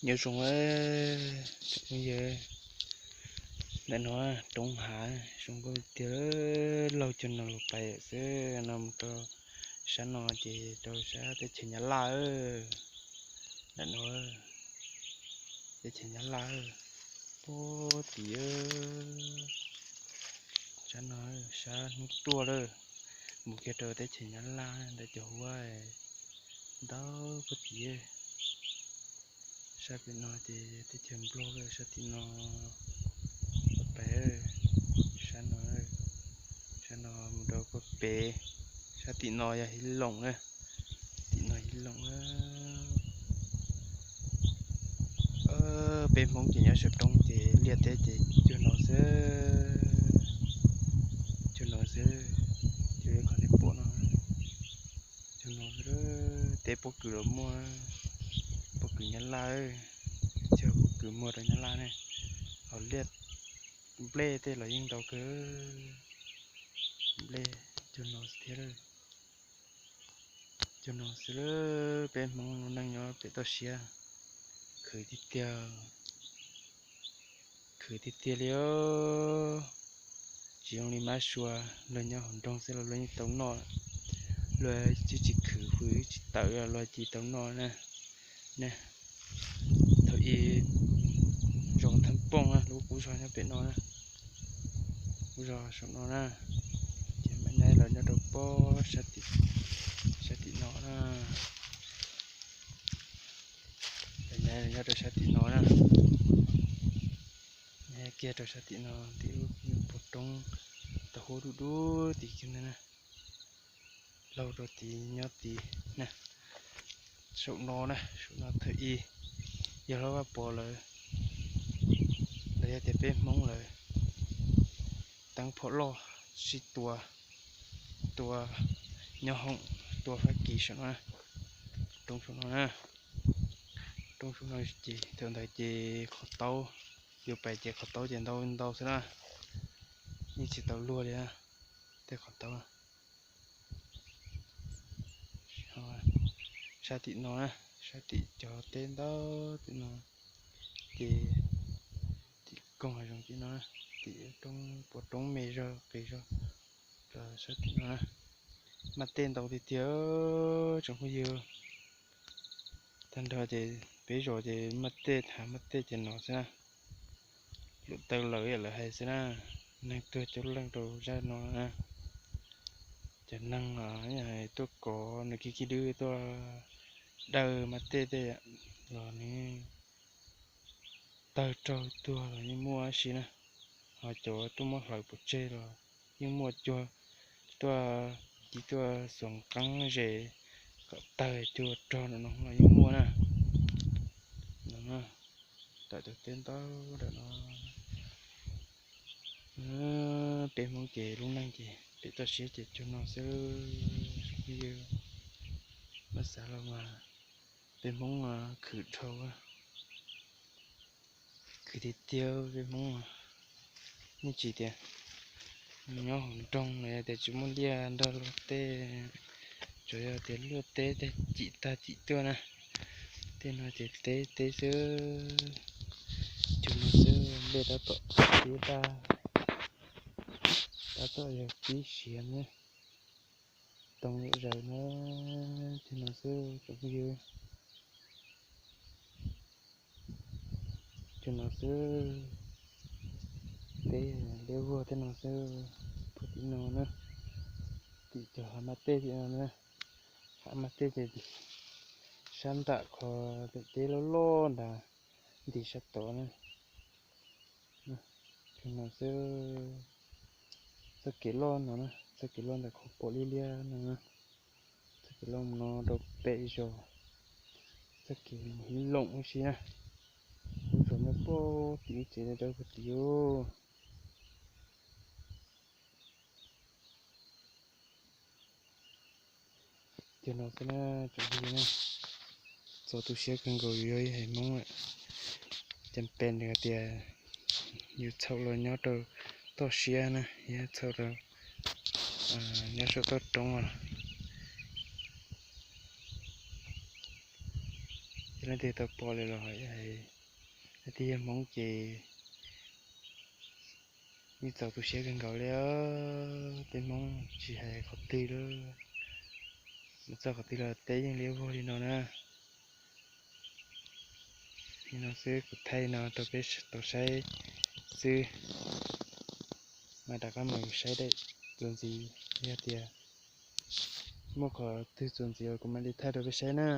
Nyob zoo, tsoom phooj ywg, ntawm no roob hav zoo nkauj tiag, laug cog no los pais xwb no mus rau sab no ces rau sab teb chaws Nyab Laj. Ntawm no teb chaws Nyab Laj, puag tim sab no, sab hnub tuaj lawm, mus kiag rau teb chaws Nyab Laj ntawm cov huab ntau puag tim. Sab pem no ces teb chaws Nplog lawm, sab tim no pais, sab no, sab no mus rau puag pem, sab tim no yog Hib Loom na, tim no Hib Loom. Peb Hmoob ces nyob saum roob ces liaj teb ces cuag no xwb, cuag no xwb, cuag li qhov nej pom no, cuag no xwb. Teb pob kws los muaj, pob kws Nyab Laj, cog pob kws muag rau Nyab Laj ne, ho liaj nplej tej los yeej ntau kawg, nplej cuag no thiab. Cuag no xwb, peb Hmoob lub neej nyob pem toj siab, khwv tiag tiag, khwv tiag tiag li os. Tsis zoo li mab sua, luag nyob hauv nroog xwb los luag yeej tau noj, luag twb tsis khwv hws tsis tawm los luag cia tau noj na. Thaum ub zos Thaj Pooj na, lub qub zos nyob pem no na, qub zos saum no na, ces mam nai los nyob rau pob sab tim no na, nyob rau sab tim no na, kiag rau sab tim no tim lub puag roob, tau huab dub dub tim kiag ntawd na, laug rau tim nyob tim na, saum no na, saum no thaum ub yog Hlob Vaj Pov lawv, los yog tias peb Hmoob lawv teeb phom loj sib tua, tua nyob hoom, tua Fab Kis saum no, roob saum no na, roob saum no ces thaum ntawd ces qhov taub, yus pais ces qhov taub ces ntau ntau xwb na, yeej tsis tau luag li na, tej qhov taub. Sab tim no na, sab tim cov teb ntau tim no, ces tim koog hav zoov tim no, tim roob puas roob me zog qis zog, sab tim no na, maj tej ntau tiag tiag tsoom phooj ywg. Tag nrho ces peb zos ces maj tej, hav maj tej ces no xwb na. Lub taw lawm lawv hais xwb na, neeg tuag coob leej rau zaj no na. Cov neeg tuaj kov nws kiv kiv dwb tuaj dawj maj tej tej los nws tawg raug tuag los yeej muaj si na. Ho cov tuaj muab hlawv pov tseg los yeej muaj, cuag tuaj, ci tuaj xuas qeeb zes kom tawg cuag rog no los yeej muaj na. Tam tus teb ntau ntawm no, peb Hmoob ces lub neej ces pem toj siab ces cuag no xwb. Yog muab xav los mas peb Hmoob khwv dhau, khwv tiag tiag peb Hmoob. Nej tsis tias nyob hauv nroog los yog tias tsis muaj liaj nrog luag tej, tsuas yog tias luaj teb tej cim tag cim tuaj na. Tej no ces teb teb xwb, cuag no xwb, nplej tab tom tib tag, tab tom yog tib siav na, too lawm zaws na, cuag no xwb tsoom phooj ywg. Cuag no xwb, teb liab vuag tej no xwb, puag tim no na, tim cov hav maj tej tim no na, hav maj tej ces sab nram qhov pem teb loj loj ntawd, nti sab tod na. Cuag no xwb, txoj kev loj no na, txoj kev loj ntawm qhov pom liab liab no na, txoj kev loj mus no rau pem zos, txoj kev mus Hib Loom ua si na. Lub zos nyob puag tim lub tsev rau puag tim ub. Cuag no xwb na tsoom phooj ywg na, txaus tu siab kawg nkaus yus yog ib haiv Hmoob lawm. Cas pes hais tias yus txhaum los nyob rau toj siab na, yus txhaum los nyob saum toj roob os. Leej twg tau pom lawm los hais, leej twg yog Hmoob ces yeej txaus tu siab kawg nkaus li os. Peb Hmoob tsis hais qhov twg lawm, mus txog qhov twg los teb yeej liab vog li no na. Li no xwb kuv thaij no rau peb tau saib xwb, mas rov qab mus saib daim txuas ntxiv, yog tias muaj qhov twg txuas ntxiv kuv mam li thaij rau peb saib na.